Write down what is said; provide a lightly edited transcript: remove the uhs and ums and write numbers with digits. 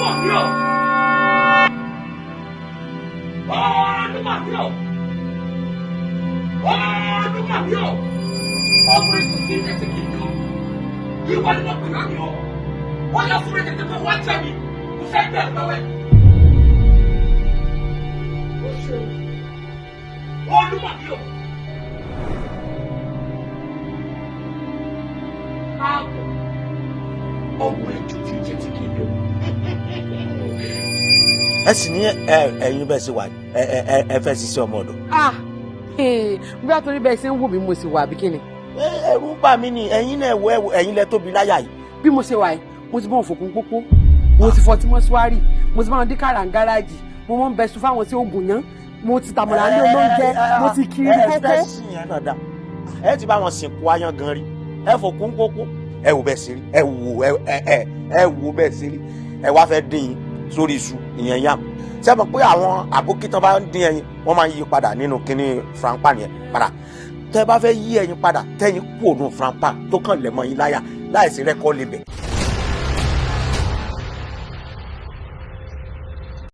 Olúmọ̀mí o. Olúmọ̀mí o. Olúmọ̀mí o. Ọmọ ètò tí ń tẹ́tí kì í yó. Ìwọ ni mo pè lónìí o. Wọ́n yọ fún mi tètè kó wá jẹ́ mi. Mo fẹ́ bẹ̀rẹ̀ lọ́wọ́ ẹ̀. Ó ṣe o. Olúmọ̀mí o. Káàbọ̀. Ọmọ ètò tí ń tẹ́tí kì í yó. Ẹ sì ní ẹ̀yin bẹ́ẹ̀ sì wà, ẹ ẹ ẹ fẹ́ ṣiṣẹ́ ọmọ ọ̀dọ̀. Ah, bí a torí bẹ́ẹ̀ ṣe ń wò mí mo sì wà, àbí kí ni? Ẹ̀rù ń bà mí ni. Ẹ̀yin náà wọ ẹ̀wọ̀, ẹ̀yin lẹ tóbi láyà yìí. Bí mo ṣe wà yìí, mo ti bọ́ òfòkun pópó, mo ti fọtí mọ́ṣúárì, mo ti bá wọn dín kàrà ń gáràjì, mo mọ́ ń bẹ sùn fáwọn tí ó gùn yán, mo ti tàmọ̀là ní olóúnjẹ, mo ti kiri ẹ kókó. Ẹ sì yẹn náà dá, ẹ ti bá wọn sìnkú ayan gan rí, ẹ fòkun pópó, ẹ wò bẹ́ẹ̀ sí rí, ẹ wò ẹ ẹ ẹ wò bẹ́ẹ̀ sí rí. Ẹ wá fẹ́ dín in sórí iṣu ìyẹn yam. Ṣé mọ̀ pé àwọn àbókí tán bá ń dín ẹyin, wọ́n máa ń yí padà nínú kinní frampan yẹn padà? Tẹ́ bá fẹ́ yí ẹyin padà, tẹ́yin kú òun frampan tó kàn lẹ̀ mọ́ yín láyà láìsí rẹ́kọ́ lebẹ̀.